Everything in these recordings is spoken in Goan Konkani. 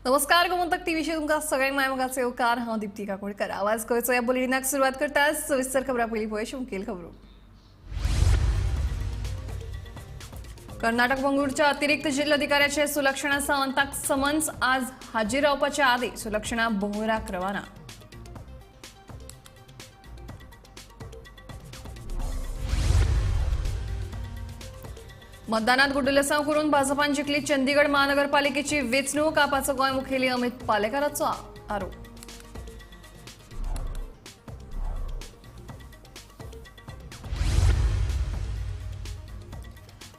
नमस्कार, गोमंतक टीव्हीशी तुमकां सगळ्यांक मायमोगाचो येवकार. हांव दीप्ती काकोडकर. आवाज गोंयचो ह्या बुलेटिनाक सुरवात करता. सविस्तर खबरां पयलीं पळय मुखेल खबरो. कर्नाटक मंगळूरच्या अतिरिक्त जिल्हाधिकाऱ्याचे सुलक्षणा सावंताक समन्स, आज हाजीर रावपाचे आदेश. सुलक्षणा बोहराक रवाना. मतदानात गुड्डलसांव करून भाजपान जिखली चंदीगड महानगरपालिकेची वेंचणूक. आपाचो गोंय मुखेली अमित पालेकाराचो आरोप.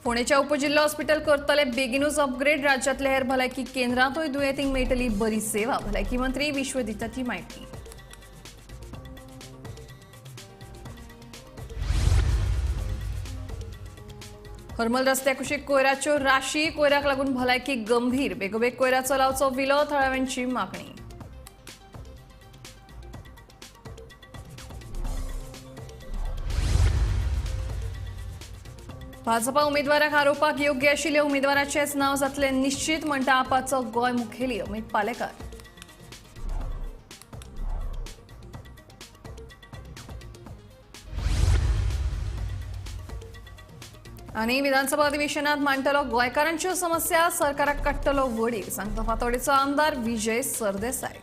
फोंडेच्या उपजिल्हा हॉस्पिटल करतले बेगीनूच अपग्रेड. राज्यातल्या हेर भलायकी केंद्रांतूय दुयेंतींक मेळटली बरी सेवा. भलायकी मंत्री विश्व दितात ही म्हायती. हरमल रस्त्या कुशीक कोयराच्यो राशी. कोयराक लागून भलायकी गंभीर. बेगोबेग कोयराचो लावचो विलो, थळाव्यांची मागणी. भाजपा उमेदवाराक आरोपाक योग्य आशिल्ल्या उमेदवाराचेंच नांव जातलें निश्चित, म्हणटा आपाचो गोंय मुखेली अमित पालेकार. आनी विधानसभा अधिवेशनात मांडटलो गोंयकारांच्यो समस्या, सरकाराक काडटलो वडीर, सांगता फातोडेचो आमदार विजय सरदेसाय.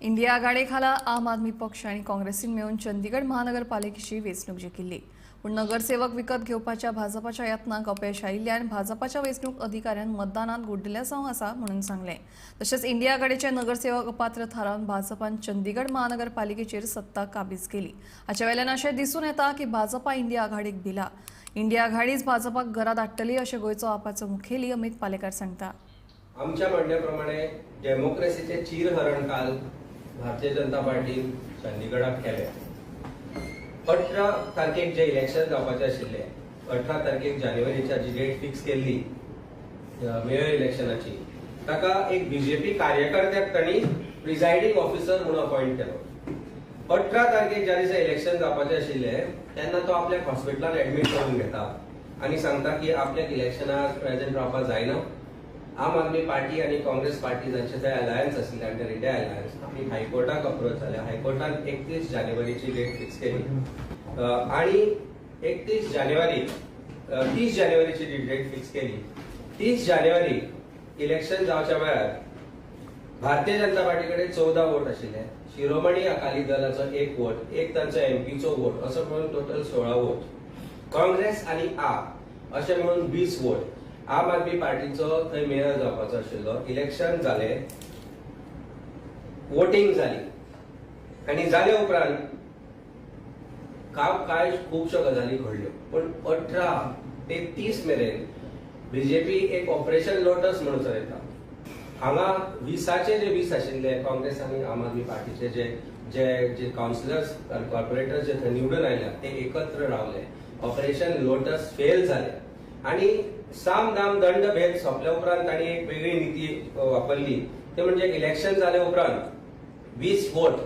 इंडिया आघाडी खाला आम आदमी पक्ष आनी काँग्रेसीन मेळून चंदीगड महानगरपालिकेची वेंचणूक जिखिल्ली. पूण नगरसेवक विकत घेवपाच्या भाजपाच्या यत्नांक अपयश आयिल्ल्यान भाजपाच्या वेंचणूक अधिकाऱ्यान मतदानात गुड्डलसांव आसा म्हणून सांगलें. तशेंच इंडिया आघाडीचे नगरसेवक अपात्र थारावन भाजपान चंदीगड महानगरपालिकेचेर सत्ता काबीज केली. हाचे वेल्यान अशें दिसून येता की भाजपा इंडिया आघाडीक भिला. इंडिया आघाडीच भाजपाक घरा धाडटली अशें गोंयचो आपाचो मुखेली अमित पालेकार सांगता. आमच्या म्हणण्या प्रमाणे डेमोक्रेसीचे चीरहरण काल भारतीय जनता पार्टीन चंदीगडाक केले. 18 तारखेक जे इलेक्शन जावपाचे आशिल्ले, 18 तारखेक जानेवारीच्या जी डेट फिक्स केल्ली मेयर इलेक्शनाची, ताका एक बीजेपी कार्यकर्त्याक तांणी प्रिजायडींग ऑफिसर म्हणून अपॉयंट केलो. 18 तारखेक ज्या दिसा इलेक्शन जावपाचे आशिल्ले तेन्ना तो आपल्याक हॉस्पिटलान एडमीट करून घेता आनी सांगता की आपल्याक इलेक्शनाक प्रेजेंट रावपाक जायना. आम आदमी पार्टी आनी काँग्रेस पार्टी जांचे थंय अलायन्स आशिल्ले, अंडर इंडिया अलायन्स, आमी हायकोर्टाक अप्रोच जाले. हायकोर्टान 31 जानेवारीची डेट फिक्स केली आनी 31 जानेवारी 30 जानेवारीची डेट फिक्स केली. 30 जानेवारी इलेक्शन जावच्या वेळार भारतीय जनता पार्टी कडेन 14 वोट आशिल्ले, शिरोमणी अकाली दलाचो 1 वोट, 1 तांचो एमपीचो वोट, असो म्हणून टोटल 16 वोट. काँग्रेस आनी आप अशें म्हणून 20 वोट. आम आदमी पार्टीचो थंय मेयर जावपाचो आशिल्लो. इलेक्शन जाले, वोटींग जाली आनी जाले उपरांत काय खुबश्यो गजाली घडल्यो. पूण 18 ते 30 मेरेन बीजेपी एक ऑपरेशन लोटस म्हणून चलयता. हांगा 20 जे 20 आशिल्ले काँग्रेस आनी आम आदमी पार्टीचे जे जे जे कावन्सिलर्स कॉर्पोरेटर्स जे थंय निवडून आयल्या ते एकत्र रावले. ऑपरेशन लोटस फेल जाले आनी साम दाम दंड भेद सोंपल्या उपरांत तांणी एक वेगळी नीती वापरली. ते म्हणजे इलेक्शन जाले उपरांत 20 वोट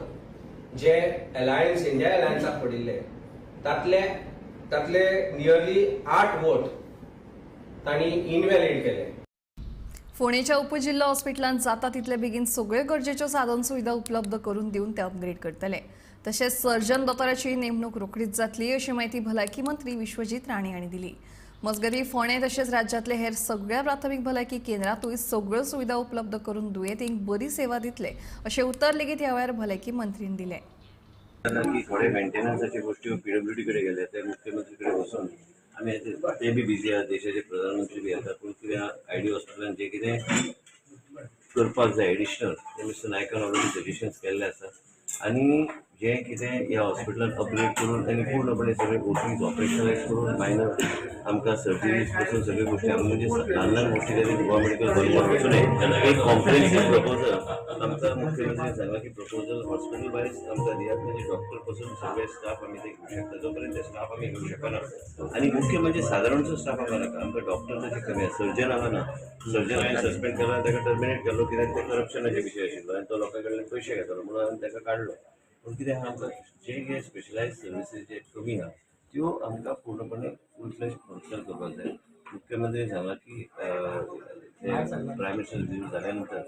जे अलायन्स इंडिया अलायन्साक पडिल्ले तातले तातले नियरली 8 वोट तांणी इनव्हॅलिड केले. फोंडेच्या उपजिल्हा हॉस्पिटलांत जाता तितले बेगीन सगळ्यो गरजेच्यो साधन सुविधा उपलब्ध करून दिवन ते अपग्रेड करतले. तशेंच सर्जन दोतोराची नेमणूक रोखडीच जातली अशी म्हायती भलायकी मंत्री विश्वजीत राणे हांणी दिली. मजगतीं फोंडें तशेंच राज्यांतले हेर सगळ्या प्राथमीक भलायकी केंद्रांतूय सगळ्यो सुविधा उपलब्ध करून दुयेंतींक बरी सेवा दितले अशें उतर लेगीत ह्या वेळार भलायकी मंत्रीन दिलें. थोडे मेंटेनन्साची गोष्टी पीडब्ल्यूडी कडे गेले, ते मुख्यमंत्री कडे वचून आमी ते बी बिझी आसा, देशाचे प्रधानमंत्री बी आसा, पूण कितें आयडी हॉस्पिटलान जे कितें करपाक जाय एडिशनल ते मिस्टर नायकान ऑलरेडी सजेशन्स केल्ले आसा. आनी जे कितें ह्या हॉस्पिटलान अपग्रेड करून आनी पूर्णपणे सगळे ओपीज ऑपरेशनलायज करून मायनर आमकां सर्जरीज पासून सगळ्यो गोष्टी म्हणजे ल्हान ल्हान गोष्टी खातीर गोवा मेडिकल कॉलेजान वचून एक कॉम्प्रिहेन्सीव प्रपोजल आमकां मुख्यमंत्र्यान सांगलां की प्रपोजल हॉस्पिटल वायज आमकां दियात, म्हणजे डॉक्टर पासून सगळे स्टाफ आमी ते घेवंक शकता. जो पर्यंत स्टाफ आमी घेवंक शकना आनी मुख्य म्हणजे सादारणचो स्टाफ आमकां नाका, आमकां डॉक्टर तशें कमी आसा, सर्जन हांगा ना. सर्जन हांवें सस्पेंड केला, ताका टर्मिनेट केलो कित्याक ते करप्शनाचे विशय आशिल्लो आनी तो लोकां कडल्यान पयशे घेतालो म्हणून हांवें ताका काडलो. पूण कितें आहा आमकां जे कितें स्पेशलायज सर्विसीस जे कमी आहा त्यो आमकां पूर्णपणे फूल फ्लॅज फंक्शनल करपाक जाय. मुख्यमंत्री सांगला की प्रायम मिनिस्टर विजीट जाल्या नंतर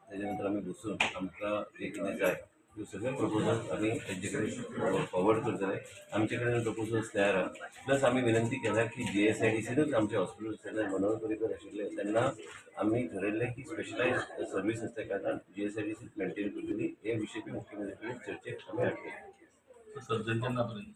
तेच्या नंतर आमी बसून आमकां जें कितें जाय त्यो सगळे प्रपोजल्स आमी तेंचे कडेन फॉरवर्ड करतले. आमचे कडेन प्रपोजल्स तयार आहा. प्लस आमी विनंती केल्या की जीएसआयडीसीनूच आमचे हॉस्पिटल जेन्ना मनोहर पर्रीकर आशिल्ले तेन्ना आमी ठरयल्लें की स्पेशलायज सर्वीस आसल्या कारणान जीएसआयडीसीच मेंटेन करतली. हे विशय बी मुख्यमंत्री कडेन चर्चेक आमी हाडटले. सर्जन केन्ना पर्यंत?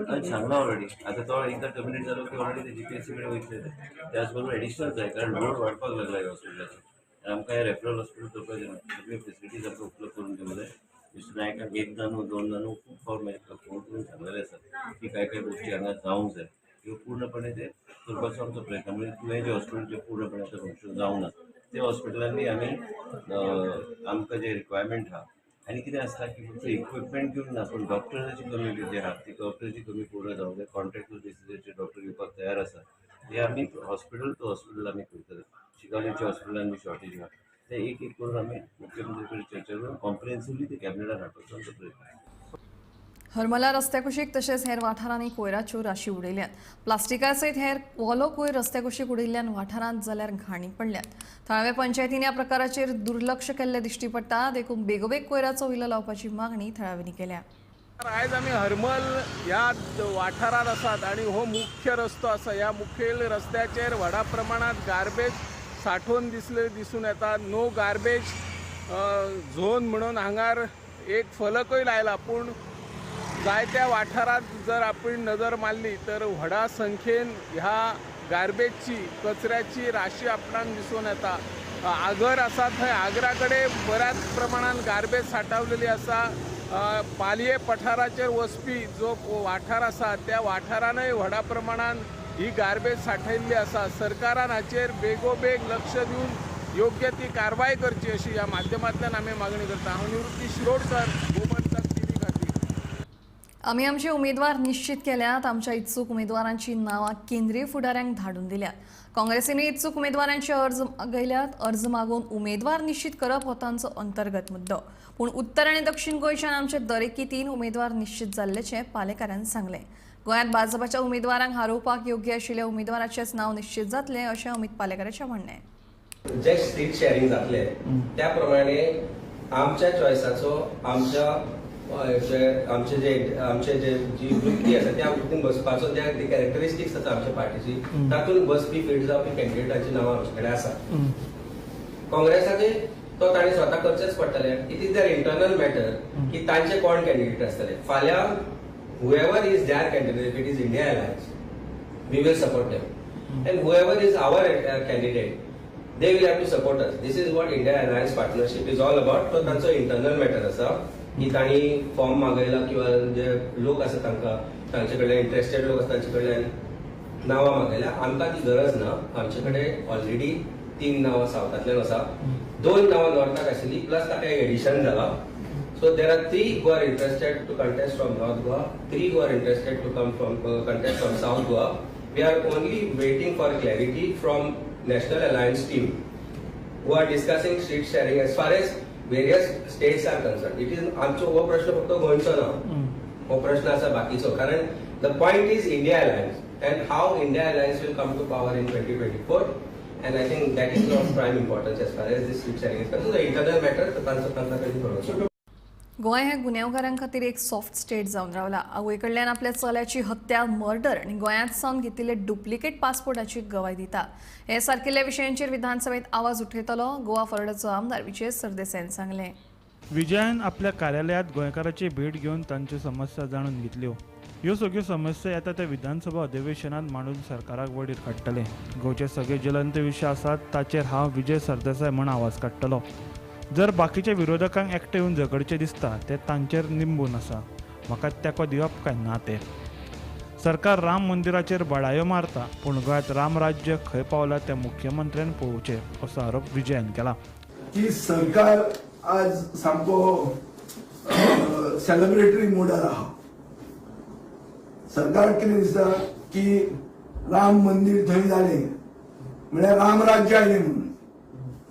हांवें सांगलां ऑलरेडी. आतां तो एकदां टर्मिनेट जालो की ऑलरेडी ते जीपीएससी कडेन वयतले ते. त्याच बरोबर एडिशनल जाय, कारण लोड वाडपाक लागला ह्या हॉस्पिटलाचो आनी आमकां हें रेफरल हॉस्पिटल करपाक जायना. सगळ्यो फेसिलिटीज आमकां उपलब्ध करून दिवंक जाय. मिस्टर नायकान एकदां न्हू, दोनदां न्हू, खूब फावट म्हाका फोन करून सांगलेलें आसा की कांय कांय गोश्टी हांगा जावंक जाय, त्यो पूर्णपणे ते करपाचो आमचो प्रयत्न. म्हणजे तुवें जे हॉस्पिटल जे पूर्णपणे आतां फंक्शन जावंक ना ते हॉस्पिटलांनी आमी आमकां जे रिक्वायरमेंट आहा आनी कितें आसता की फक्त इक्विपमेंट घेवन ना, पूण डॉक्टराची कमी बी जी आहा ती डॉक्टराची कमी पूर्ण जावंक जाय. कॉन्ट्रॅक्ट बेसिसाचेर डॉक्टर येवपाक तयार आसा. हे आमी हॉस्पिटल टू हॉस्पिटल आमी करतले. शिकावलीच्या हॉस्पिटलान बी शॉर्टेज आहा, ते एक एक करून आमी मुख्यमंत्री कडेन चर्चा करून कॉम्प्रिहेन्सिवली ते कॅबिनेटान हाडपाचो आमचो प्रयत्न. हरमला रस्त्या कुशीक तशेंच हेर वाठारांनी कोयराच्यो राशी उडयल्यात. प्लास्टिका सयत हेर ओलो कोयर रस्त्या कुशीक उडयल्ल्यान वाठारांत जाल्यार घाणी पडल्यात. थळाव्या पंचायतीन ह्या प्रकाराचेर दुर्लक्ष केल्लें दिश्टी पडटा, देखून बेगोबेग कोयराचो विलो लावपाची मागणी थळाव्यांनी केल्या. आयज आमी हरमल ह्या वाठारांत आसात आनी हो मुख्य रस्तो आसा. ह्या मुखेल रस्त्याचेर व्हडा प्रमाणांत गार्बेज साठोवन दिसून येता. नो गार्बेज झोन म्हणून हांगार एक फलकय लायला, पूण जायत्या वाठारांत जर आपण नजर मारली तर व्हडा संख्येन ह्या गार्बेजची कचऱ्याची राशी आपणाक दिसून येता. आगर आसा थंय आगरा कडेन बऱ्याच प्रमाणान गार्बेज साठावलेली आसा. पालये पठाराचेर वचपी जो वाठार आसा त्या वाठारानय व्हडा प्रमाणान ही गार्बेज साठयल्ली आसा. सरकारान हाचेर बेगोबेग लक्ष दिवन योग्य ती कारवाय करची अशी ह्या माध्यमांतल्यान आमी मागणी करता. हांव निवृत्ती शिरोडकर, गोमंतक टीव्ही खातीर. आमी आमचे उमेदवार निश्चित केल्यात. आमच्या इत्सूक उमेदवारांची नांवां केंद्रीय फुडाऱ्यांक धाडून दिल्यात. काँग्रेसीन इत्सूक उमेदवारांचे अर्ज मागयल्यात. अर्ज मागून उमेदवार निश्चित करप हो तांचो अंतर्गत मुद्दो, पूण उत्तर आनी दक्षिण गोंयच्यान आमचे दरेकी 3 उमेदवार निश्चित जाल्ल्याचें पालेकारान सांगलें. गोंयांत भाजपाच्या उमेदवारांक हारोवपाक योग्य आशिल्ल्या उमेदवाराचेंच नांव निश्चित जातलें अशें अमित पालेकाराचें म्हणणें. जे सीट शेअरिंग जातलें त्या प्रमाणे आमच्या चॉयसाचो आमच्या आमचे जे आमचे जे जी वृत्ती आसा त्या वृत्तीन बसपाचो ज्या कॅरेक्टरिस्टिक्स आसा आमच्या पार्टीची तातूंत बसपी फिट जावपी कॅन्डिडेटाची नांवां आमचे कडेन आसा. काँग्रेसाचे तो तांणी स्वता करचेच पडटले. It is their internal matter की तांचे कोण कॅन्डिडेट आसतले. फाल्यां whoever is their candidate, if it is India Alliance, we will support them, and whoever is our candidate, they will have to support us. This is what India Alliance partnership is all about. तो तांचो इंटरनल मॅटर आसा की तांणी फॉर्म मागयला किंवा जे लोक आसा तांकां तांचे कडल्यान इंट्रस्टेड लोक आसा तांचे कडल्यान नांवां मागयल्या. आमकां ती गरज ना. आमचे कडेन ऑलरेडी 3 नांवां सावथांतल्यान आसा, 2 नांवां नॉर्थाक आशिल्ली, प्लस ताका एक एडिशन जाला. So there are 3 who are interested to contest from North Goa, 3 who are interested to come from contest from South Goa. We are only waiting for clarity from National Alliance team who are discussing seat sharing as far as various states are concerned. It is आमचो हो प्रश्न फक्त गोंयचो ना, हो प्रश्न आसा बाकीचो, कारण the point is India Alliance and how India Alliance will come to power in 2024, and I think that is of prime importance as far as this seat sharing is concerned. The internal matter तांचो तांकां कडेन पळोवचो. गोंय हे गुन्यांवकारां खातीर एक सॉफ्ट स्टेट जावन रावला. आवय कडल्यान आपल्या चल्याची हत्या, मर्डर आनी गोंयांत सावन घेतिल्ले डुप्लिकेट पासपोर्टाची गवाय दिता. हे सारकिल्ल्या विशयांचेर विधानसभेत आवाज उठयतलो गोवा फॉरवर्डाचो आमदार विजय सरदेसायान सांगलें. विजयान आपल्या कार्यालयांत गोंयकाराची भेट घेवन तांच्यो समस्या जाणून घेतल्यो. ह्यो सगळ्यो समस्या येता त्या विधानसभा अधिवेशनात मांडून सरकाराक वडीर काडटले. गोंयचे सगळे ज्वलंत विशय आसात ताचेर हांव विजय सरदेसाय म्हूण आवाज काडटलो. जर बाकीच्या विरोधकांक एकटे येवन झगडचें दिसता तें तांचेर निंबून आसा, म्हाका तेंको दिवप काय ना तें. सरकार राम मंदिराचेर बडायो मारता, पूण गोंयांत रामराज्य खंय पावलां तें मुख्यमंत्र्यान पळोवचें असो आरोप विजयान केला. की सरकार आज सामको सेलिब्रेटरी मोडार आहा. सरकार कितें दिसता की राम मंदिर थंय जालें म्हळ्यार रामराज्य आयलें म्हणून,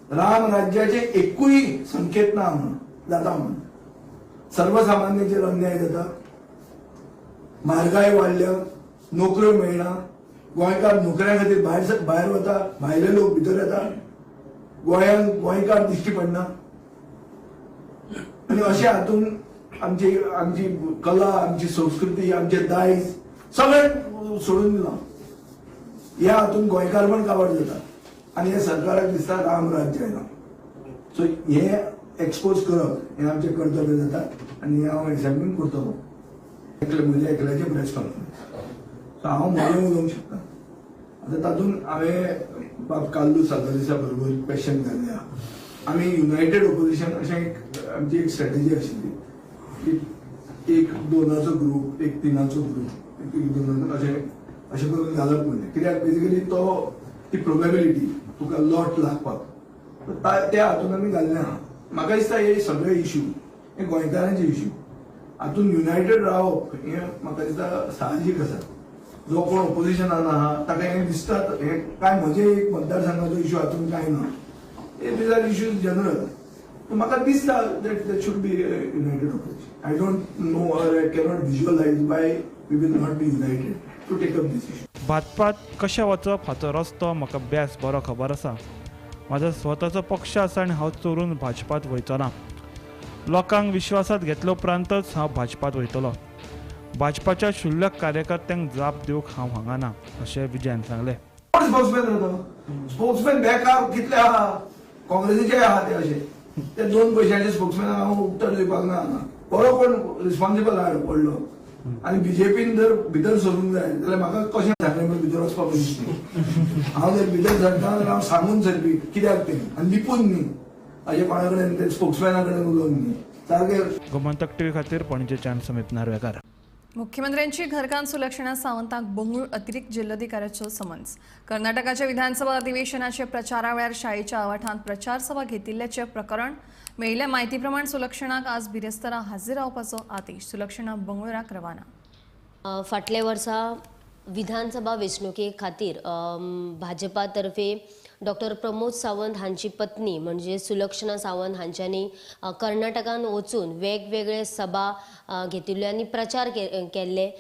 राम राज्याचे एकूय संकेत ना म्हणून जाता म्हणून सर्वसामान्याचेर अन्याय जाता, म्हारगाय वाडल्या, नोकऱ्यो मेळना, गोंयकार नोकऱ्या खातीर भायर भायर वता, भायले लोक भितर येता, गोंयांत गोंयकार दिश्टी पडना. आनी अशे हातून आमची आमची कला, आमची संस्कृती, आमचे दायज सगळें सोडून दिलां. ह्या हातून गोंयकारपण काबार जाता आनी हे सरकाराक दिसता राम राज्य आयलां. सो हे एक्सपोज करप हें आमचें कर्तव्य जाता आनी हें हांव एक्झामीन करतलो. एकले म्हजें एकल्याचें प्रेस कॉन्फरन्स, सो हांव म्हजें उलोवंक शकता. आतां तातूंत हांवें बाब कार्लू साल्दादिसा बरोबर क्वेश्चन घाल्लें आहा. आमी युनायटेड ओपोजिशन अशें एक आमची एक स्ट्रेटजी आशिल्ली की एक दोनाचो ग्रूप, एक तिनाचो ग्रूप, एक दोनाचो अशें अशें करून घालप म्हणलें. कित्याक बेजिकली तो ती प्रोबेबिलिटी तुका लॉट लागपाक त्या हातून आमी घाल्लें आहा. म्हाका दिसता हे सगळे इश्यू हे गोंयकारांचे इश्यू, हातून युनायटेड रावप हें म्हाका दिसता साहजीक आसा. जो कोण ओपोजिशनान आहा ताका हें दिसता हें काय म्हजें एक मतदारसंघाचो इश्यू हातून कांय ना, these are issues general. म्हाका दिसता that that should be united opposition. I don't know or I cannot visualise why we will not be united to take up this issue. भाजपात कशें वचप हाचो रस्तो म्हाका बेस बरो खबर आसा. म्हाजो स्वताचो पक्ष आसा आनी हांव चोरून भाजपात वयचो ना. लोकांक विश्वासात घेतले उपरांतच हांव भाजपात वयतलो. भाजपाच्या क्षुल्लक कार्यकर्त्यांक जाप दिवंक हांव हांगा ना अशें विजयान सांगलें. स्पोक्समॅन रावता, स्पोक्समॅन बेकार कितले आहा, काँग्रेसीचे आहा ते अशे ते 2 पयशांचे स्पोक्समॅन हांव उत्तर दिवपाक ना. बरो कोण रिस्पॉन्सिबल आहा पडलो आनी बीजेपीन जर भितर सरूंक जाय जाल्यार म्हाका कशें सांगलें म्हूण भितर वचपाक न्ही. हांव जर भितर सरता जाल्यार हांव सांगून सरपी कित्याक तें आनी लिपून न्ही, अशें कोणा कडेन ते स्पोक्समॅना कडेन उलोवन न्ही सारकें. गोमंतक टीव्ही खातीर पणजेच्यान समीप नार्वेकार. मुख्यमंत्र्यांची घरकान्न सुलक्षणा सावंताक बंगळूर अतिरिक्त जिल्लोधिकाऱ्याचो समन्स. कर्नाटकाच्या विधानसभा अधिवेशनाचे प्रचारा वेळार शाळेच्या आवाठांत प्रचार सभा घेतिल्ल्याचें प्रकरण. मेळिल्ल्या म्हायती प्रमाण सुलक्षणाक आज बिरेस्तारा हाजीर रावपाचो आदेश. सुलक्षणा बंगळुराक रवाना. फाटल्या वर्सा विधानसभा वेंचणुके खातीर भाजपा तर्फे डॉक्टर प्रमोद सावंत हांची पत्नी म्हणजे सुलक्षणा सावंत हांच्यांनी कर्नाटकान वचून वेगवेगळे सभा घेतिल्ल्यो आनी प्रचार केल्ले.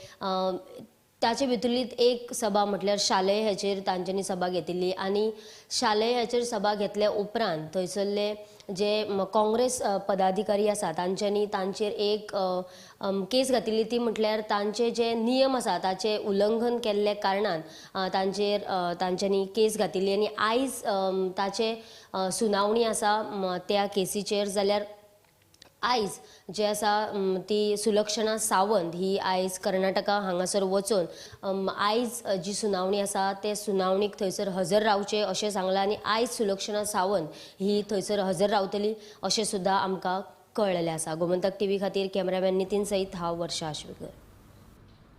ताचे भितरली एक सभा म्हटल्यार शालेय हेचेर तांच्यांनी सभा घेतिल्ली आनी शालेय हेचेर सभा घेतल्या उपरांत थंयसरले जे काँग्रेस पदाधिकारी आसा तांच्यांनी तांचेर एक केस घातिल्ली. ती म्हटल्यार तांचे जे नियम आसा ताचे उल्लंघन केल्ल्या कारणान तांचेर तांच्यांनी केस घातिल्ली आनी आयज ताचे सुनावणी आसा त्या केसीचेर. जाल्यार आयज जे आसा ती सुलक्षणा सावंत ही आयज कर्नाटका हांगासर वचून आयज जी सुनावणी आसा ते सुनावणीक थंयसर हजर रावचे अशें सांगलां आनी आयज सुलक्षणा सावंत ही थंयसर हजर रावतली अशें सुद्दां आमकां कळ्ळेलें आसा. गोमंतक टीव्ही खातीर कॅमेरामॅन नितीन सयत हांव वर्षा आश्वेकर.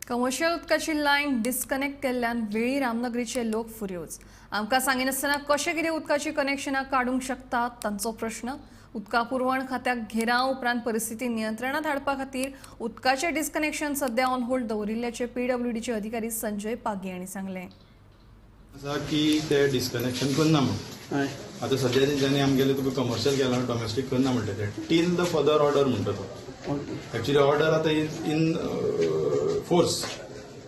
कमर्शियल उदकाची लायन डिस्कनेक्ट केल्ल्यान वेळी रामनगरीचे लोक फुर्योज. आमकां सांगिनासतना कशें कितें उदकाची कनेक्शनां काडूंक शकतात तांचो प्रश्न. उदका पुरवण खात्याक घेराव उपरांत परिस्थिती नियंत्रणात हाडपा खातीर उदकाचें डिस्कनेक्शन सध्या ऑन होल्ड दवरिल्ल्याचें पीडब्ल्यूडीचे अधिकारी संजय पागी हांणी सांगलें. आसा की ते डिस्कनेक्शन करना म्हूण आतां सद्या तेंच्यांनी आमगेलें तुका कमर्शियल केलां, डॉमेस्टीक करना म्हणटा ते टील the further order म्हणटा तो. एक्चुअली ऑर्डर आतां इन फोर्स,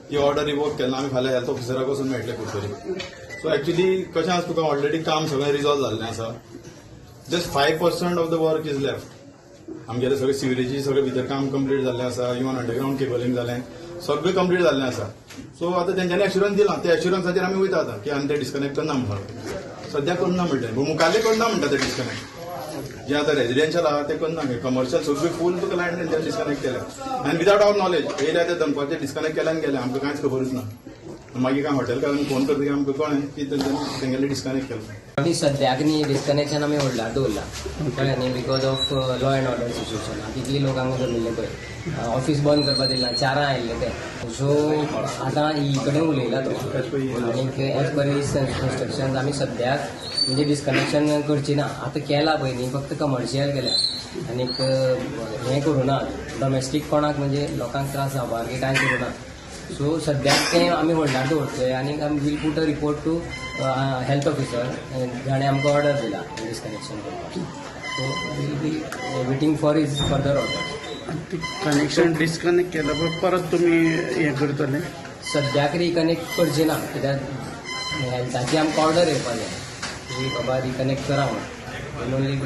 ती ऑर्डर रिवोक केन्ना आमी फाल्यां हेल्थ ऑफिसराक वचून मेळटले कुडतरी. सो एक्चुअली कशें आसा तुका ऑलरेडी काम सगळें रिजॉल्व जाल्लें आसा. Just 5% of the work is left. आमगेले सगळे सिवरेजी सगळे भितर काम कंप्लीट जाल्लें आसा, इवन अंडरग्रावंड केबलिंग जालें, सगळें कंप्लीट जाल्लें आसा. सो आतां तेंच्यांनी एश्युरन्स दिलां, त्या एश्युरन्साचेर आमी वयता आतां की आमी ते डिस्कनेक्ट करना म्हणटा. सद्या करना म्हणटा, मुखारले करना म्हणटा ते डिस्कनेक्ट. जे आतां रेजिडेन्शियल आहा ते करना, कमर्शियल सगळी फूल तुका लायन तेंच्यांनी डिस्कनेक्ट केल्या आनी विदावट our knowledge येयल्या ते दनपारचे डिस्कनेक्ट केल्या आनी गेले, आमकां कांयच खबरूच ना. मागीर काय हॉटेलकारांक फोन करतकीर आमकां कळ्ळें की तेंच्यांनी तेंगेलें डिस्कनेक्ट केलें. आमी सद्याक न्ही डिस्कनेक्शन आमी होल्डार दवरला, कळ्ळें न्ही, because of law and order situation. तितली लोक हांगा जमिल्ले पळय, ऑफीस बंद करपाक दिलें, 4 आयिल्ले ते. सो आतां ही कडेन उलयला तो आनीक एज पर his instructions आमी सद्याक म्हणजे डिस्कनेक्शन करची ना. आतां केलां पळय न्ही, फक्त कमर्शियल केल्या आनीक हें करूं ना, डॉमेस्टीक कोणाक म्हणजे लोकांक त्रास जावपा सारकें कांय करूं ना. सो सद्याक तें आमी होल्डार दवरतले आनी आमी will put a report to health officer जाणें आमकां ऑर्डर दिला डिस्कनेक्शन करपाक. So will be waiting for his further order. Connection disconnect केला परत तुमी हें करतले? सद्याक रिकनेक्ट करचे ना, कित्याक हेल्थाची आमकां ऑर्डर येवपा जाय की बाबा रिकनेक्ट करा म्हणून.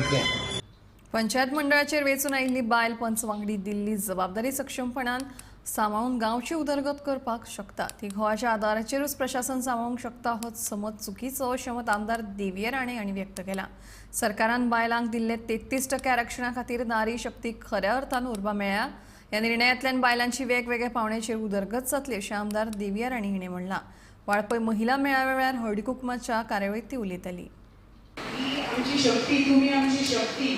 पंचायत मंडळाचेर वेंचून आयिल्ली बायल पंच वांगडी दिल्ली जबाबदारी सक्षमपणान सांबाळून गांवची उदरगत करपाक शकता. ती घोवाच्या आदाराचेरूच प्रशासन सांबाळूंक शकता हो समज चुकीचो अशें मत आमदार देविया राणे हांणी व्यक्त केला. सरकारान बायलांक दिल्ले 33% आरक्षणा खातीर नारी शक्तीक खऱ्या अर्थान उर्बा मेळ्ळ्या. ह्या निर्णयांतल्यान बायलांची वेगवेगळ्या पावंड्याचेर उदरगत जातली अशें आमदार देविया राणे हिणें म्हणलां. वाळपय महिला मेळाव्या वेळार हळदी कुकमाच्या कार्यावळींत ती उलयताली. आमची शक्ती, तुमी आमची शक्ती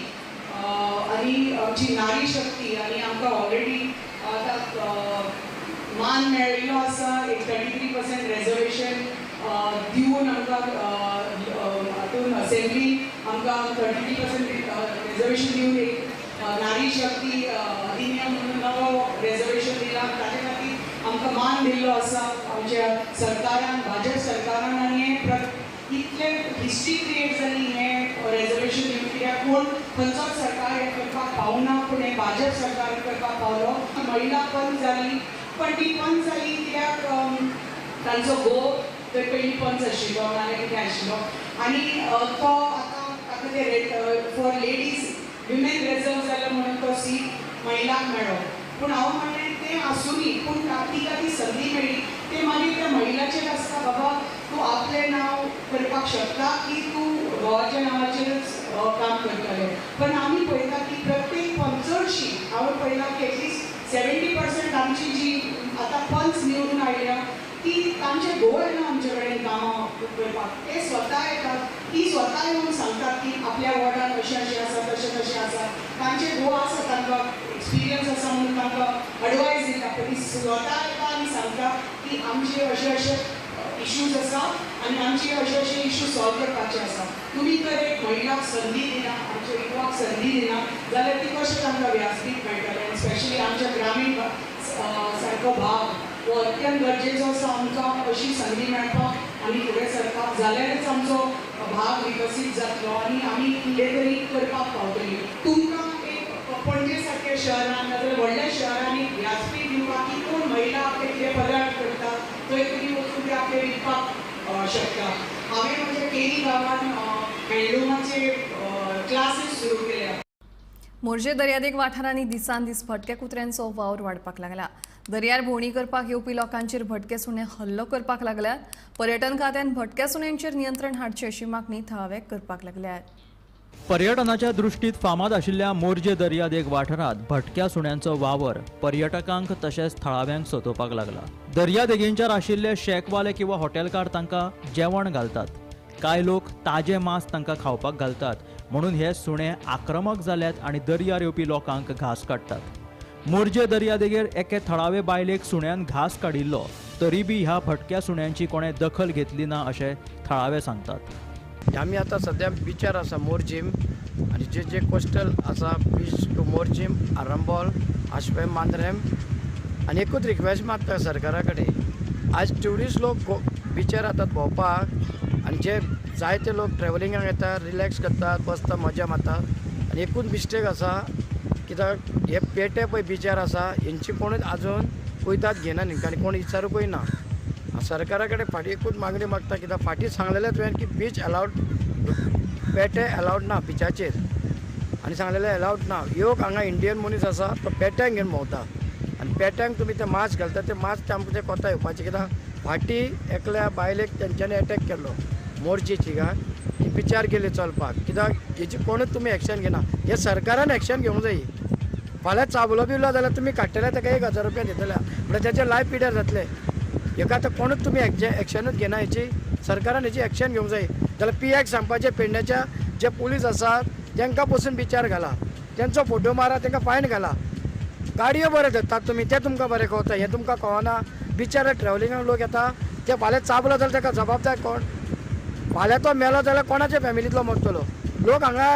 आनी आमची नारी शक्ती आनी आमकां ऑलरेडी आतां मान मेळिल्लो आसा. एक 33% रेजर्वेशन दिवन आमकां हातून असेंब्ली आमकां 33% रेजर्वेशन दिवन एक नारी शक्ती अधिनियम म्हणून नवो रेजर्वेशन दिला. ताजे खातीर आमकां मान दिल्लो आसा आमच्या सरकारान, भाजप सरकारान. आनी हें इतलें हिस्ट्री क्रिएट जाली हें रेजर्वेशन दिवन, कित्याक कोण खंयचोच सरकार हें करपाक पावना, पूण हें भाजप सरकार करपाक पावलो. महिला पंच जाली, पण ती पंच जाली कित्याक तांचो घोव थंय पयलीं पंच आशिल्लो नाल्यार कितें आशिल्लो आनी तो आतां ताका ते फॉर लेडीज विमेन रिजर्व जालें म्हणून तो सीट महिलांक मेळ्ळो. पूण हांव म्हणलें तें आसुनी, पूण तिका ती संदी मेळ्ळी. तें मागीर त्या महिलाचेर आसता, बाबा तूं आपलें नांव करपाक शकता की तूं घोवाच्या नांवाचेरच काम करतलें. पण आमी पळयता की प्रत्येक पंच चडशी हांवें पळयलां की एटलिस्ट 70% आमची जी आतां पंच निवडून आयल्या ती तांचे घोव येना आमचे कडेन कामां करपाक, ते स्वता येतात, ती स्वता येवन सांगतात की आपल्या वॉर्डान अशें अशें आसा, तशें तशें आसा. तांचे घोव आसा, तांकां एक्सपिरियन्स आसा म्हणून तांकां एडवायस दिता, पण ती स्वता येता आनी सांगता की आमचे अशे अशे इश्यूज आसा आनी आमचे अशे अशे इश्यू सॉल्व करपाचे आसा. तुमी तर एक महिलाक संदी दिना, आमच्या युवाक संदी दिना जाल्यार ती कशें तांकां व्यासपीठ मेळटलें. आनी स्पेशली आमच्या ग्रामीण सारको भाग हो अत्यंत गरजेचो आसा आमकां अशी संदी मेळपाक आनी फुडें सरपाक, जाल्यारच आमचो भाग विकसीत जातलो आनी आमी कितें तरी करपाक पावतली. तुमकां एक पणजे सारक्या शहरान नाजाल्यार व्हडल्या शहरान एक व्यासपीठ दिवपाक की कोण महिला आपलें कितें पदार्थ करता थंय तुमी वचून ते आपलें विकपाक शकता. हांवें म्हज्या केरी गांवान हँडलूमाचे क्लासीस सुरू केल्या. मोरजे दर्यादेग वाठारांनी दिसान दीस भटक्या कुत्र्यांचो वावर वाडपाक लागला. दर्यार भोंवडी करपाक येवपी लोकांचेर भटके सुणे हल्लो करपाक लागल्यात. पर्यटन खात्यान भटक्या सुण्यांचेर नियंत्रण हाडचें अशी मागणी थळावे करपाक लागल्यात. पर्यटनाच्या दृष्टीत फामाद आशिल्ल्या मोरजे दर्यादेग वाठारांत भटक्या सुण्यांचो वावर पर्यटकांक तशेंच थळाव्यांक सतोवपाक लागला. दर्यादेगेंचेर आशिल्ले शॅकवाले किंवा हॉटेलकार तांकां जेवण घालतात. कांय लोक ताजे मांस तांकां खावपाक घालतात म्हणून हे सुणे आक्रमक जाल्यात आनी दर्यार येवपी लोकांक घास काडटात. मोरजे दर्यादेगेर एके थळावे बायलेक सुण्यान घास काडिल्लो तरी बी ह्या भटक्या सुण्यांची कोणें दखल घेतली ना अशें थळावे सांगतात. आमी आतां सद्या बिचार आसा मोरजीम आनी जे जे कोस्टल आसा बीच टू मोरजीम, आरंबोल, आशवेम, मांद्रेम. आनी एकूच रिक्वेस्ट मागता सरकारा कडेन, आज ट्युरिस्ट लोक बिचार येतात भोंवपाक आनी जे जायते लोक ट्रेवलिंगाक येतात, रिलॅक्स करतात, बसता, मजा मारतात. आनी एकूच मिस्टेक आसा कित्याक हे पेटे पळय बिचार आसा हेंची कोणूच आजून कुयदाद घेना न्ही आनी कोण विचारूंकूय ना. सरकारा कडेन फाटीं एकूच मागणी मागता कित्याक फाटीं सांगलेलें तुवें की बीच अलावड, पेटे अलावड ना बिचाचेर आनी सांगलेलें अलावड ना. एक हांगा इंडियन मनीस आसा तो पेट्यांक घेवन भोंवता आनी पेट्यांक तुमी ते मास्क घालता, ते मास्क आमकां ते कोता येवपाचें कित्याक फाटीं एकल्या बायलेक तेंच्यांनी एटॅक केल्लो मोरजी थिंगा, ती बिचार गेली चलपाक कित्याक हेची कोणूच तुमी एक्शन घेना. हे सरकारान एक्शन घेवंक जाय. फाल्यां चाबलो बिवलो जाल्यार तुमी काडटले ताका 1000 रुपया दितले म्हणल्यार तेजें लायफ पिड्यार जातलें. हेका आतां कोणूच तुमी एक्शनूच घेना, हेची सरकारान हेची एक्शन घेवंक जाय. जाल्यार पी एक्स सांगपाचें पेडण्याच्या जे पुलीस आसात तांकां पसून बिचार घाला, तेंचो फोटो मारा, तांकां फायन घाला. गाडयो बऱ्यो धरतात तुमी, तें तुमकां बरें कळटा, हें तुमकां कळना. बिचार ट्रेवलिंगाक लोक येता ते फाल्यां चाबलो जाल्यार ताका जबाबदार कोण? फाल्यां तो मेलो जाल्यार कोणाच्या फॅमिलींतलो मरतलो? लोक हांगा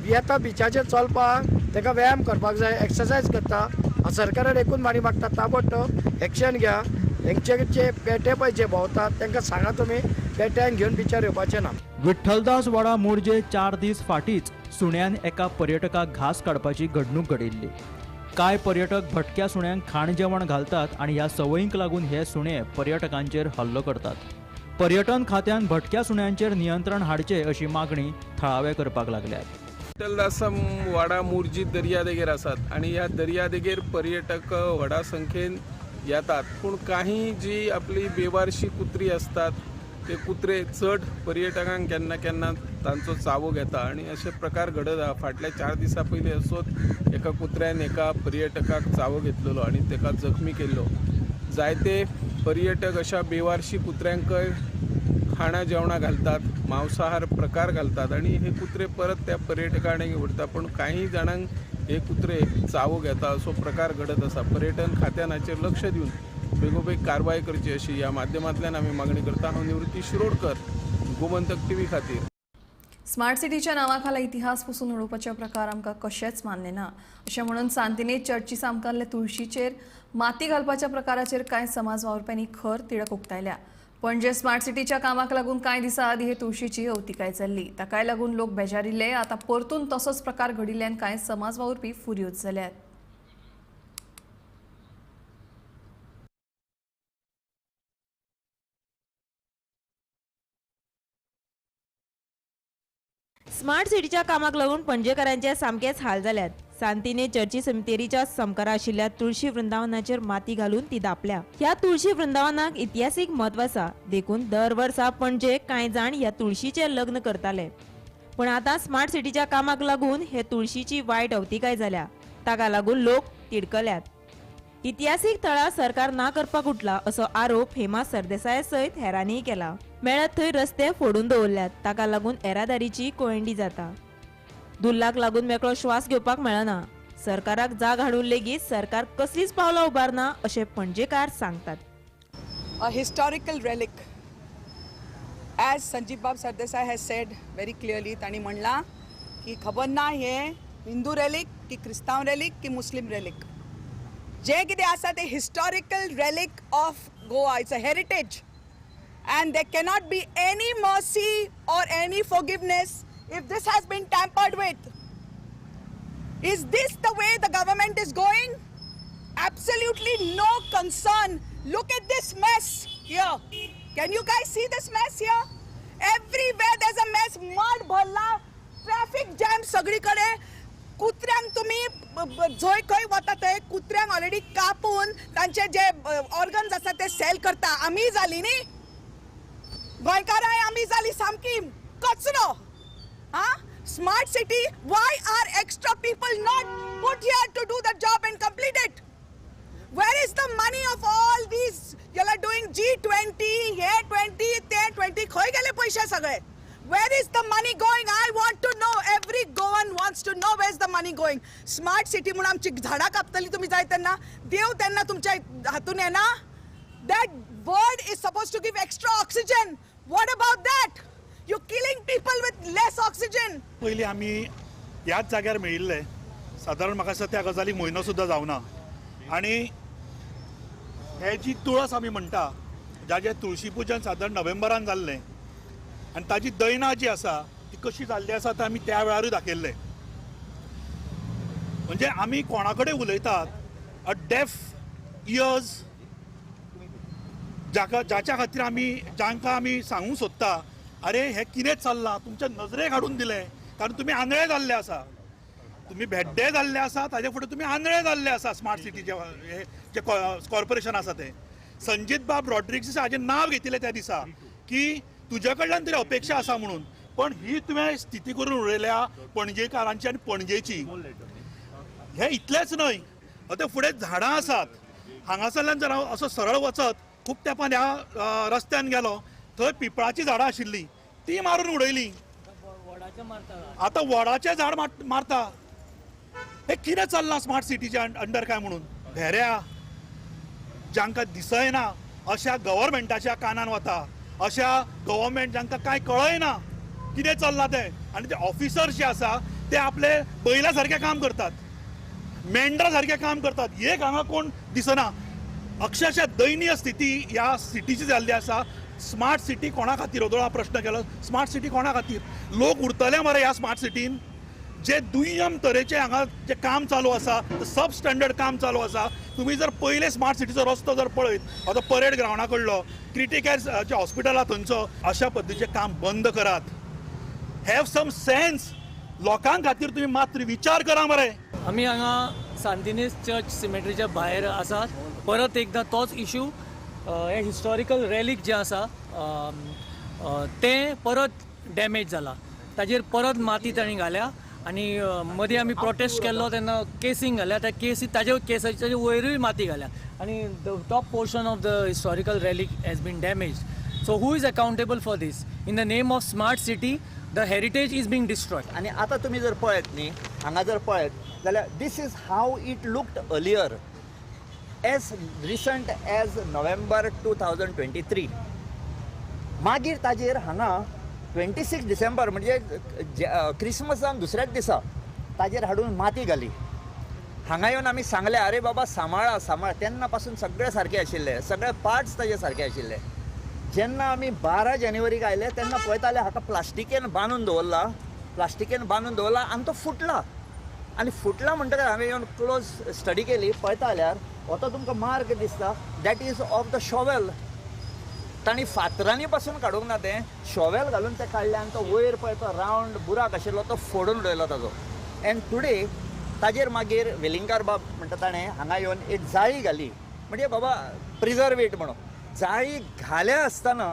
येता बिचाचेर चलपाक, ताका व्यायाम करपाक जाय, एक्सरसायज करता. सरकारान एकूच मागणी मागता ताबडतोब एक्शन घ्या. हेंचे जे पेटे पळय जे भोंवतात तांकां सांगा तुमी पेट्यांक घेवन बिचार येवपाचें ना. विठ्ठलदास वाडा मोरजे 4 दीस फाटींच सुण्यान एका पर्यटकाक घास काडपाची घडणूक घडिल्ली. कांय पर्यटक भटक्या सुण्यांक खाण जेवण घालतात आनी ह्या संवयींक लागून हे सुणे पर्यटकांचेर हल्लो करतात. पर्यटन खात्यान भटक्या सुण्यांचेर नियंत्रण हाडचें अशी मागणी थळावे करपाक लागल्यात. विठ्ठलदासम वाडा मोरजी दर्यादेगेर आसात आनी ह्या दर्यादेगेर पर्यटक व्हडा संख्येन येतात, पूण काही जी आपली बेवारशी कुत्री असतात ते कुत्रे चड पर्यटकांक केन्ना केन्ना तांचो चावो घेता आनी अशे प्रकार घडत आहा. फाटल्या 4 दिसां पयलीं असोच एका कुत्र्यान एका पर्यटकाक चावो घेतलेलो आनी ताका जखमी केल्लो. जायते पर्यटक अशा बेवारशी कुत्र्यांकय खाणां जेवणां घालतात, मांसाहार प्रकार घालतात आनी हे कुत्रे परत त्या पर्यटकांक उरता, पूण काही जाणांक हे कुत्रे चावो घेता असो प्रकार घडत आसा. पर्यटन खात्यान हाचेर लक्ष दिवन बेगोबेग कारवाय करची अशी ह्या माध्यमांतल्यान आमी मागणी करता. हांव निवृत्ती शिरोडकर, गोमंतक टीव्ही खातीर. स्मार्ट सिटीच्या नावाखाला इतिहास पुसून उडोवपाचे प्रकार आमकां कशेंच मान्य ना अशें म्हणून सांतिनेज चर्ची सामकारले तुळशीचेर माती घालपाच्या प्रकाराचेर कांय समाज वावुरप्यांनी खर तिडक उक्तायल्या. पणजे स्मार्ट सिटीच्या कामाक लागून कांय दिसां आदीं हे तुळशीची अवतिकाय जाल्ली, ताकाय लागून लोक बेजारिल्ले. आतां परतून तसोच प्रकार घडिल्ल्यान कांय समाज वावुरपी फुर्योज जाल्यात. स्मार्ट सिटीच्या कामाक लागून पणजेकारांचे सामकेच हाल जाल्यात. सांतिनेज चर्ची समितेरीच्या समकारा आशिल्ल्या तुळशी वृंदावनाचेर माती घालून ती दापल्या. ह्या तुळशी वृंदावनाक इतिहासीक म्हत्व आसा, देखून दर वर्सा पणजे कांय जाण ह्या तुळशीचें लग्न करताले. पूण आतां स्मार्ट सिटीच्या कामाक लागून हे तुळशीची वायट अवतिकाय जाल्या, ताका लागून लोक तिडकल्यात. इतिहासीक थळां सरकार ना करपाक उठला असो आरोप हेमा सरदेसाय सयत हेरांनीय केला. मेळत थंय रस्ते फोडून दवरल्यात, ताका लागून येरादारीची कोयंडी जाता. धुल्लाक लागून मेकळो श्वास घेवपाक मेळना. सरकाराक जाग हाडून लेगीत सरकार कसलीच पावलां उबारना अशें पणजेकार सांगतात. A historical relic, as Sanjeev Bab Sardesai has said very clearly, तांणी म्हणलां की खबर ना हे हिंदू रेलिक की क्रिस्तांव रेलिक की मुस्लीम रेलिक, जे कितें आसा ते historical relic of Goa, it's a heritage and there cannot be any mercy or any forgiveness if this has been tampered with. Is this the way the government is going? Absolutely no concern. Look at this mess here. Can you guys see this mess here? Everywhere there's a mess. Mud bharla, traffic jam saglikade. कुत्र्यांक तुमी जंय खंय वता थंय कुत्र्यांक ऑलरेडी कापून तांचे जे ऑर्गन्स आसा ते सेल करता. आमी जाली न्ही गोंयकारां, आमी जाली सामकी कचरो. Ah, smart city, why are extra people not put here to do the job and complete it? Where is the money of all these? You are doing G20, हे 20, ते 20, खंय गेले पयशे सगळे? Where is the money going? I want to know. Every Goan wants to know where is the money going. Smart city म्हणून आमची झाडां कापतली तुमी जाय तेन्ना, देव तेन्ना तुमच्या हातून येना. That word is supposed to give extra oxygen. What about that? You're killing people with less oxygen. पयलीं आमी ह्याच जाग्यार मेळिल्ले, सादारण म्हाका दिसता त्या गजालीक म्हयनो सुद्दां जावना. आनी हे जी तुळस आमी म्हणटा, जाचें तुळशी पुजन सादारण नोव्हेंबरान जाल्लें आनी ताजी दैना जी आसा ती कशी जाल्ली आसा ती आमी त्या वेळारूय दाखयल्लें. म्हणजे आमी कोणा कडेन उलयतात, अ डेफ इयर्स, जाका जाच्या खातीर आमी जांकां आमी सांगूंक सोदता, अरे हें कितें चल्लां तुमच्या नजरेक हाडून दिलें, कारण तुमी आंधळे जाल्ले आसा, तुमी भेड्डे जाल्ले आसा, ताजे फुडें तुमी आंधळे जाल्ले आसा. स्मार्ट सिटीचे हे जे कॉर्पोरेशन आसा तें संजीत बाब रॉड्रिग्स हाजें नांव घेतिल्लें त्या दिसा की तुज्या कडल्यान तरी अपेक्षा आसा म्हणून, पण ही तुवें स्थिती करून उडयल्या पणजेकारांची आनी पणजेची. हें इतलेंच न्हय, आतां फुडें झाडां आसात, हांगासरल्यान जर हांव असो सरळ वचत खूब तेंपान ह्या रस्त्यान गेलो, थंय पिंपळाचीं झाडां आशिल्लीं ती मारून उडयलीं. आतां वडाचें झाड मारता. हें कितें चल्लां स्मार्ट सिटीच्या अंडर काय म्हणून? भेऱ्या जांकां दिसना अशा गव्हर्मेंटाच्या कानान वता, अशा गव्हर्मेंट जांकां कांय कळयना कितें चल्लां तें, आनी ते ऑफिसर्स जे आसा ते आपले बैला सारकें काम करतात, मेंढरा सारकें काम करतात. एक हांगा कोण दिसना. अक्षरशः दयनीय स्थिती ह्या सिटीची जाल्ली आसा. स्मार्ट सिटी कोणा खातीर? ओदोळ हांव प्रश्न केलो, स्मार्ट सिटी कोणा खातीर? लोक उरतले मरे ह्या स्मार्ट सिटीन? जे दुय्यम तरेचे हांगा जे काम चालू आसा, सब स्टँडर्ड काम चालू आसा. तुमी जर पयले स्मार्ट सिटीचो रस्तो जर पळयत आतां परेड ग्रावंडा कडलो क्रिटिकल जे हॉस्पिटल आहा थंयचो, अशा पद्दतीचें काम बंद करात. Have some sense. लोकां खातीर तुमी मात्र विचार करा मरे. आमी हांगा सांतिनेज चर्च सिमेट्रीच्या भायर आसात. परत एकदां तोच इशू, हे हिस्टॉरिकल रॅलीक जें आसा तें परत डॅमेज जाला, ताजेर परत माती तांणी घाल्या आनी मदीं आमी प्रोटेस्ट केल्लो तेन्ना केसींग घाल्या, त्या केसी ताजे केसाच्या वयरूय माती घाल्या आनी the top portion of the historical relic has been damage. So who is accountable for this? In the name of smart city the heritage is being destroyed. आनी आतां तुमी जर पळयत न्ही, हांगा जर पळयत जाल्यार this is how it looked earlier as recent as November 2023. मागीर ताजेर हांगा 26 डिसेंबर म्हणजे क्रिसमसान दुसऱ्याच दिसा ताजेर हाडून माती घाली. हांगा येवन आमी सांगलें, अरे बाबा सांबाळा सांबाळ. तेन्ना पासून सगळे सारके आशिल्ले, सगळे पार्ट्स ताजे सारके आशिल्ले. जेन्ना आमी 12 जानेवारीक आयले तेन्ना पळयताले हाका प्लास्टिकेन बांदून दवरला, प्लास्टिकेन बांदून दवरला आनी तो फुटला. आनी फुटला म्हणटकच हांवें येवन क्लोज स्टडी केली, पळयता जाल्यार हो तो तुमकां मार्क दिसता, that is of the shovel. तांणी फातरांनी पासून काडूंक ना, तें शॉवेल घालून तें काडलें आनी तो वयर पळय तो रावंड बुराक आशिल्लो तो फोडून उडयलो ताजो. एंड टुडे ताजेर मागीर वेलिंगकार बाब म्हणटा ताणें हांगा येवन एक जाळी घाली, म्हणजे बाबा प्रिजर्व it म्हणून. जाळी घाल्या आसतना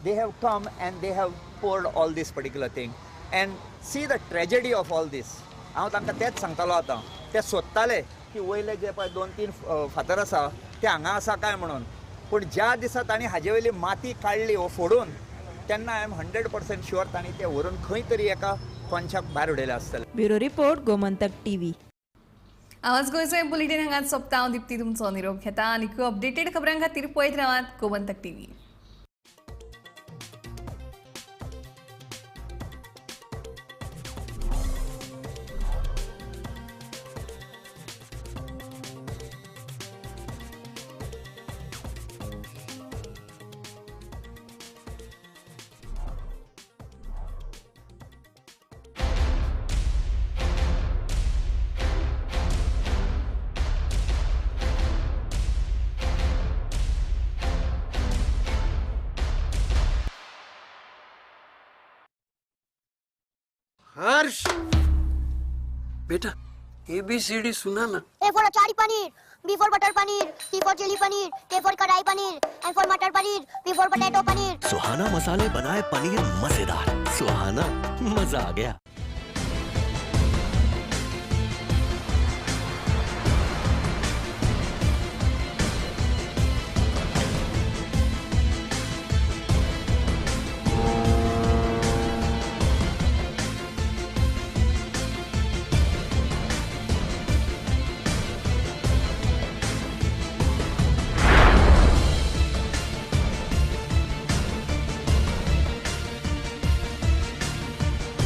they have come and they have poured all this particular thing and see the tragedy of all this. हांव तांकां तेंच सांगतालो आतां, ते सोदताले की वयले जे पळय 2-3 फातर आसा ते हांगा आसा काय म्हणून. पूण ज्या दिसा तांणी हाजे वयली माती काडली हो फोडून, तेन्ना I am 100% sure तांणी ते व्हरून खंय तरी एका कोनशाक भायर उडयले आसतले. Bureau report, Gomantak TV. आवाज गोंयचो बुलेटीन हांगाच सोंपता. हांव दीप्ती तुमचो निरोप घेता आनी अपडेटेड खबरां खातीर पळयत रावात गोमंतक टीव्ही. हर्ष बेटा ABCD सुना ना। A for achari paneer, B for butter paneer, C for chilli paneer, K for kadai paneer, M for matar paneer, P for potato paneer. Suhana मसाले बनाए पनीर मजेदार, सुहाना मजा आ गया।